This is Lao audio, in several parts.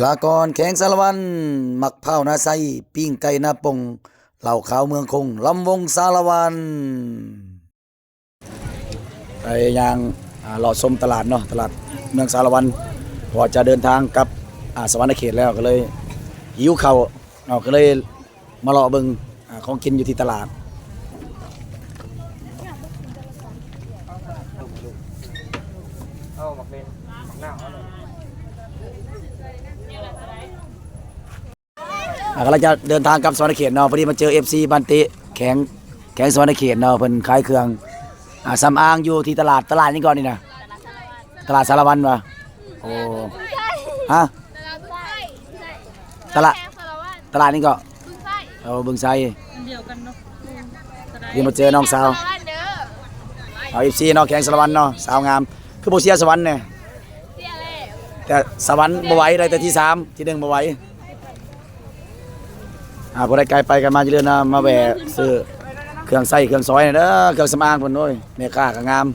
ລາກອນແຂວງສາລະວັນ, ໝາກພ້າວນາໄຊ, ປີ້ງໄກ່ນາປົ່ງ, ເຫຼົ້າຂາວເມືອງຄົງ, ລຳວົງສາລະວັນ. ໄປຍ່າງ ອ່າ ເລາະຊົມຕະຫຼາດເນາະ, ຕະຫຼາດເມືອງສາລະວັນ ເພາະວ່າຈະເດີນທາງກັບ ອ່າ ສະຫວັນນະເຂດແລ້ວ ກໍເລີຍຫິວເຂົ້າເນາະ, ກໍເລີຍ ມາເລາະເບິ່ງ ອ່າ ຂອງກິນຢູ່ທີ່ຕະຫຼາດ. ອ່າ ກຳລັງຈະເດີນທາງກັບສະຫວັນນະເຂດເນາະ, ພໍດີມາເຈີເອັຟຊີບ້ານຕິ ແຂວງ ແຂວງສະຫວັນນະເຂດເນາະ, ເພິ່ນຂາຍເຄື່ອງ ອ່າ ສຳອາງຢູ່ທີ່ຕະຫຼາດ, ຕະຫຼາດຫຍັງເກາະນີ້ນະ? ຕະຫຼາດສາລະວັນວະ? ໂອ້ ຮະ? ຕະຫຼາດ ຕະຫຼາດຫຍັງເກາະ? ໂອ້ ບຶງໄຊ. ດຽວມາເຈີນ້ອງສາວ ເອົາເອັຟຊີເນາະ, ແຂວງສາລະວັນເນາະ, ສາວງາມ ຄືບໍ່ເຊຍສະຫວັນແດ່? ແຕ່ສະຫວັນບໍ່ໄຫວ ໄດ້ແຕ່ທີສາມ ທີໜຶ່ງບໍ່ໄຫວ. ອ່າ ຜູ້ໃດໄກໄປໄກມາ ຢ່າລືມນະ ມາແວ່ຊື້ເຄື່ອງໃຊ້ເຄື່ອງສອຍແດ່ເດີ, ເຄື່ອງສຳອາງເພິ່ນ. ໂອ້ຍ ແມ່ຄ້າກໍງາມ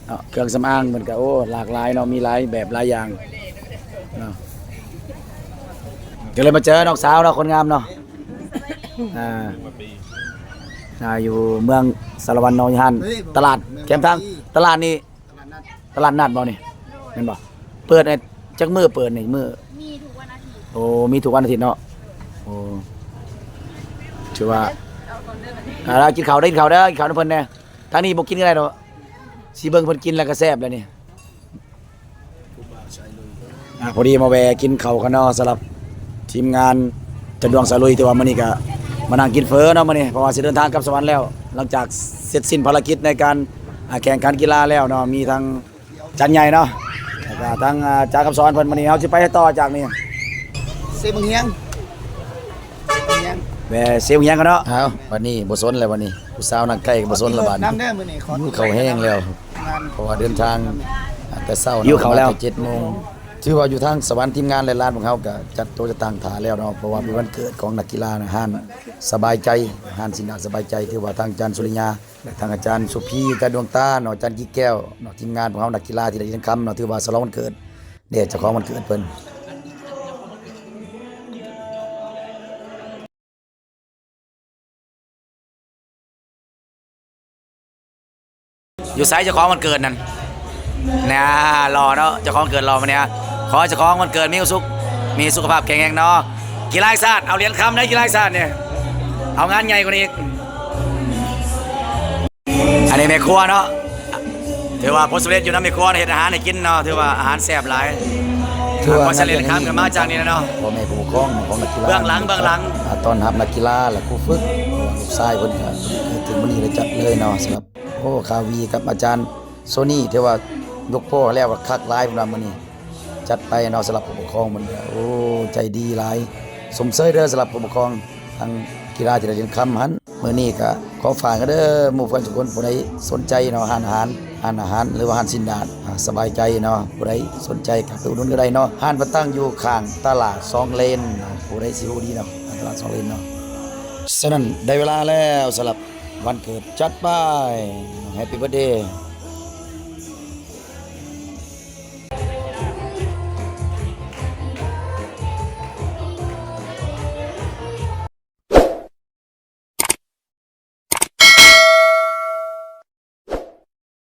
ເນາະ, ເຄື່ອງສຳອາງເພິ່ນກໍ ໂອ້ ຫຼາກຫຼາຍເນາະ, ມີຫຼາຍແບບຫຼາຍຢ່າງເນາະ. ກໍເລີຍມາເຈີນ້ອງສາວເນາະ, ຄົນງາມເນາະ. ອ່າ ອ່າ ຢູ່ເມືອງສາລະວັນເນາະ, ຢູ່ຮ້ານຕະຫຼາດແຄມທາງ. ຕະຫຼາດນີ້ ຕະຫຼາດນັດບໍ່ນີ້? ແມ່ນບໍ່? ເປີດໃນຈັກມື້? ເປີດໃນມື້ ມີທຸກວັນອາທິດ. ໂອ້ ມີທຸກວັນອາທິດເນາະ. ໂອ້ ຖືວ່າ ອ່າ ກິນເຂົ້າເດີ ກິນເຂົ້າເດີ, ກິນເຂົ້ານຳເພິ່ນແດ່. ທາງນີ້ບໍ່ກິນກໍໄດ້ດອກ, ຊິເບິ່ງເພິ່ນກິນແລ້ວກໍແຊບແລ້ວນີ້. ອ່າ ພໍດີມາແວ່ກິນເຂົ້າກັນເນາະ, ສຳລັບທີມງານຈັນດວງສາລຸຍ ທີ່ວ່າມື້ນີ້ກໍມານັ່ງກິນເຝີເນາະມື້ນີ້, ເພາະວ່າຊິເດີນທາງກັບສະຫວັນແລ້ວ ຫຼັງຈາກເສັດສິ້ນພາລະກິດໃນການ ອ່າ ແຂ່ງຂັນກິລາແລ້ວເນາະ. ມີທັງ ຈັນໃຫຍ່ເນາະ ແລ້ວກໍທັງ ອ່າ ຈານຄຳສອນເພິ່ນ. ມື້ນີ້ເຮົາຊິໄປໃສຕໍ່ຈາກນີ້? ເຊບາງຮຽງ ແມ່ເຊບາງຮຽງກັນເນາະ. ເອົ້າ ບັດນີ້ບໍ່ສົນແລ້ວ, ບັດນີ້ຜູ້ສາວນັ່ງໃກ້ກໍບໍ່ສົນແລ້ວ, ບັດນີ້ຫິວເຂົ້າແຮງແລ້ວ ເພາະວ່າເດີນທາງ ອ່າ ແຕ່ເຊົ້າເນາະ, ຫິວເຂົ້າແລ້ວ ມາແຕ່ເຈັດໂມງ. ຖືວ່າຢູ່ທາງສະຫວັນ ທີມງານ ແລະ ຮ້ານຂອງເຮົາກໍຈັດໂຕະຈັດຕັ້ງຖ້າແລ້ວເນາະ, ເພາະວ່າເປັນວັນເກີດຂອງນັກກິລານະ. ຮ້ານສະບາຍໃຈ ຮ້ານຊິນດາດສະບາຍໃຈ, ຖືວ່າທາງອາຈານສຸລິຍາ ແລະ ທາງອາຈານສຸພີ, ອາຈານດວງຕາເນາະ, ອາຈານກີແກ້ວເນາະ, ທີມງານຂອງເຮົາ ນັກກິລາທີ່ໄດ້ຫຼຽນຄຳເນາະ, ຖືວ່າສະຫຼອງວັນເກີດແດ່ເຈົ້າຂອງວັນເກີດເພິ່ນ. ຢູ່ໃສເຈົ້າຂອງວັນເກີດນັ້ນ? ນາ ຫຼໍ່ເນາະ, ເຈົ້າຂອງເກີດຫຼໍ່ມື້ນີ້. ຂໍໃຫ້ເຈົ້າຂອງວັນເກີດມີຄວາມສຸກ ມີສຸຂະພາບແຂງແຮງເນາະ. ກິລາແຫ່ງຊາດ ເອົາຫຼຽນຄຳໃນກິລາແຫ່ງຊາດນີ້, ເອົາງານໃຫຍ່ກວ່ານີ້ອີກ. ອັນນີ້ແມ່ຄົວເນາະ, ຖືວ່າຜົນສຳເລັດຢູ່ນຳແມ່ຄົວເຮັດອາຫານໃຫ້ກິນເນາະ, ຖືວ່າອາຫານແຊບຫຼາຍ. ຖືວ່າຂໍໃຫ້ສຳເລັດຄຳກໍມາຈາກນີ້ແຫຼະເນາະ, ພໍ່ແມ່ຜູ້ປົກຄອງຂອງນັກກິລາ ເບື້ອງຫຼັງ ເບື້ອງຫຼັງ ອ່າ ຕ້ອນຮັບນັກກິລາ ແລະ ຄູຝຶກ. ລູກຊາຍເພິ່ນກໍຖືກມື້ນີ້ໄດ້ຈັດເລີຍເນາະ, ສຳລັບ ໂອ້ ຄາວີກັບອາຈານໂຊນີ ຖືວ່າຍົກໂປ້ແລ້ວກໍຄັກຫຼາຍເພິ່ນວ່າມື້ນີ້. ຈັດໄປເນາະ, ສຳລັບຜູ້ປົກຄອງເພິ່ນກໍ ໂອ້ ໃຈດີຫຼາຍ. ຊົມເຊີຍເດີ ສຳລັບຜູ້ປົກຄອງ ທາງກິລາທີ່ໄດ້ຫຼຽນຄຳຫັ້ນ. ມື້ນີ້ກໍຂໍຝາກເດີ ໝູ່ເພື່ອນທຸກຄົນ, ຜູ້ໃດສົນໃຈເນາະ ຮ້ານອາຫານ ຮ້ານອາຫານ ຫຼືວ່າຮ້ານຊີ້ນດາດ ອ່າ ສະບາຍໃຈເນາະ, ຜູ້ໃດສົນໃຈກໍໄປອຸດໜູນກໍໄດ້ເນາະ. ຮ້ານເພິ່ນຕັ້ງຢູ່ຂ້າງຕະຫຼາດສອງເລນເນາະ, ຜູ້ໃດຊິຮູ້ດີເນາະ ຕະຫຼາດສອງເລນເນາະ. ສະນັ້ນ ໄດ້ເວລາແລ້ວ ສຳລັບວັນເກີດ, ຈັດໄປ Happy Birthday.